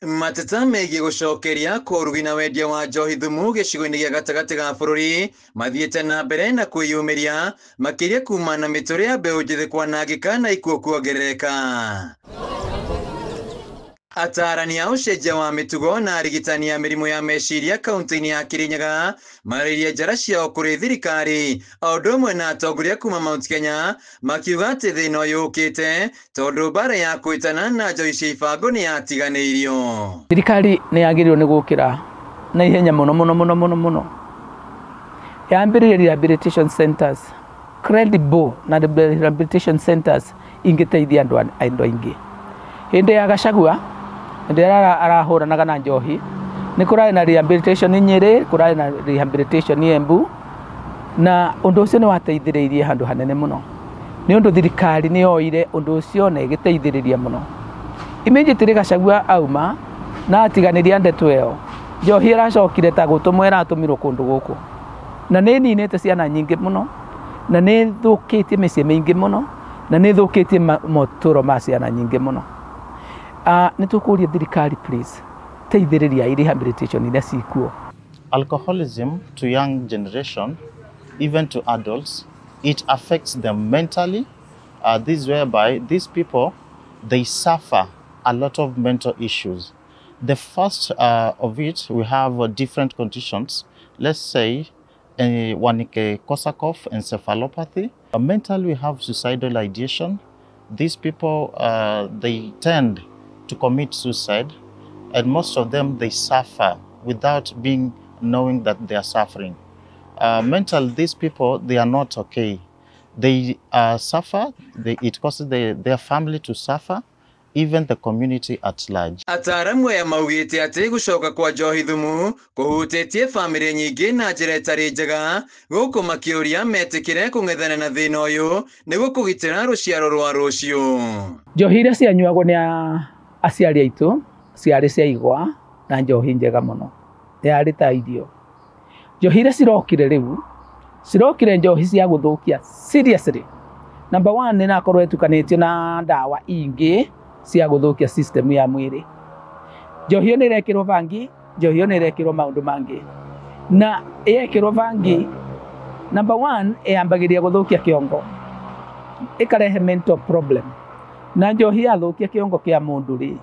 Mateta megiĩ gũcokeria kwa ũrugi na wendia wa njohi thumu gĩcigo-inĩ gĩa gatagatĩ ga bũrũri mathiĩte na mbere na kwĩyumĩria makĩria kuma na mĩtũrĩre ya mbeũ njĩthĩ kwanangĩka na ikuũ kuongerereka. Atarani a ũcenjia wa mĩtugo na arigitani a mĩrimũ ya meciria kaunti-inĩ ya Kirinyaga marĩirie njara ciao kũrĩ thirikari o ũndũ ũmwe na atongoria kuma Mount Kenya makiuga atĩ thĩna ũyũ ũkĩte tondũ mbara ya kwĩtana na njohi cia ibango nĩ yatiganĩirio. Thirikari nĩ yagĩrĩirwo nĩ gũkĩra na ihenya mũno mũno mũno mũno mũno, yambĩrĩrie rehabilitation centers credible na rehabilitation centers ingĩteithia andũ aingĩ. Hĩndĩ ya Gachagua, hĩndĩ ĩrĩa arahũranaga na njohi, nĩ kũrarĩ na rehabilitation Nyĩrĩ, kũrarĩ na rehabilitation Embu, na ũndũ ũcio nĩ wateithĩrĩirie handũ hanene mũno, nĩ ũndũ thirikari nĩ yoire ũndũ ũcio na ĩgĩteithĩrĩria mũno. Immediately Gachagua auma na atiganĩria ndeto ĩyo, njohi ĩracokire ta gũtũmwo ĩratũmirwo kũndũ gũkũ, na nĩ ĩninĩte ciana nyingĩ mũno, na nĩ ĩthũkĩtie mĩciĩ mĩingĩ mũno, na nĩ ĩthũkĩtie motũro ma ciana nyingĩ mũno. Nĩ tũkũria thirikari, please, teithĩrĩria rehabilitation iria cikuo. Alcoholism to young generation, even to adults, it affects them mentally. This whereby these people, they suffer a lot of mental issues. The first of it, we have different conditions. Let's say Wernicke-Korsakoff encephalopathy. Mentally, we have suicidal ideation. These people, they tend to commit suicide, and most of them, they suffer without being knowing that they are suffering. Mentally, these people, they are not okay. They suffer, it causes their family to suffer, even the community at large. Ataramu aya maugĩte atĩ gũcoka kwa njohi thumu kũhutĩtie bamĩrĩ nyingĩ na njĩra ĩtarĩ njega, gũkũ makĩũria metĩkĩre kũng'ethana na thĩna ũyũ nĩguo kũgitĩra rũciaro rwa rũciũ. Njohi iria cianyuagwo nĩ aciari aitũ ciarĩ cia igwa na njohi njega mũno, yarĩ ta irio. Njohi iria cirokire rĩu, cirokire njohi cia gũthũkia seriously. Number one, nĩ nakorwo ĩtukanĩtio na ndawa ingĩ cia gũthũkia system ya mwĩrĩ. Njohi ĩyo nĩ ĩrekĩrwo bangi, njohi ĩyo nĩ ĩrekĩrwo maũndũ mangĩ, na yekĩrwo bangi, number one, ĩyambagĩrĩria gũthũkia kĩongo, ĩkarehe mental problem. Na njohi yathũkia kĩongo kĩa mũndũ rĩ,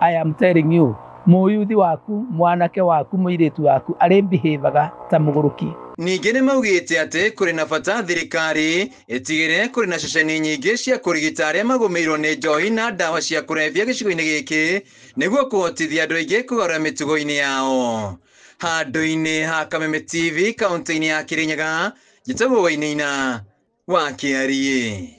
I am telling you, mũyuthi waku, mwanake waku, mũirĩtu waku arĩ behavior ta mũgũrũki. Ningĩ nĩ maugĩte atĩ kũrĩ na bata thirikari ĩtigĩre kũrĩ na ceceni nyingĩ cia kũrigita arĩa magũmĩirwo nĩ njohi na ndawa cia kũrebia gĩcigo-inĩ gĩkĩ nĩguo kũhotithia andũ aingĩ kũgarũra mĩtugo-inĩ yao. Handũ-inĩ ha Kameme TV kaunti-inĩ ya Kirinyaga, njĩtagwo Wainaina wa Kĩariĩ.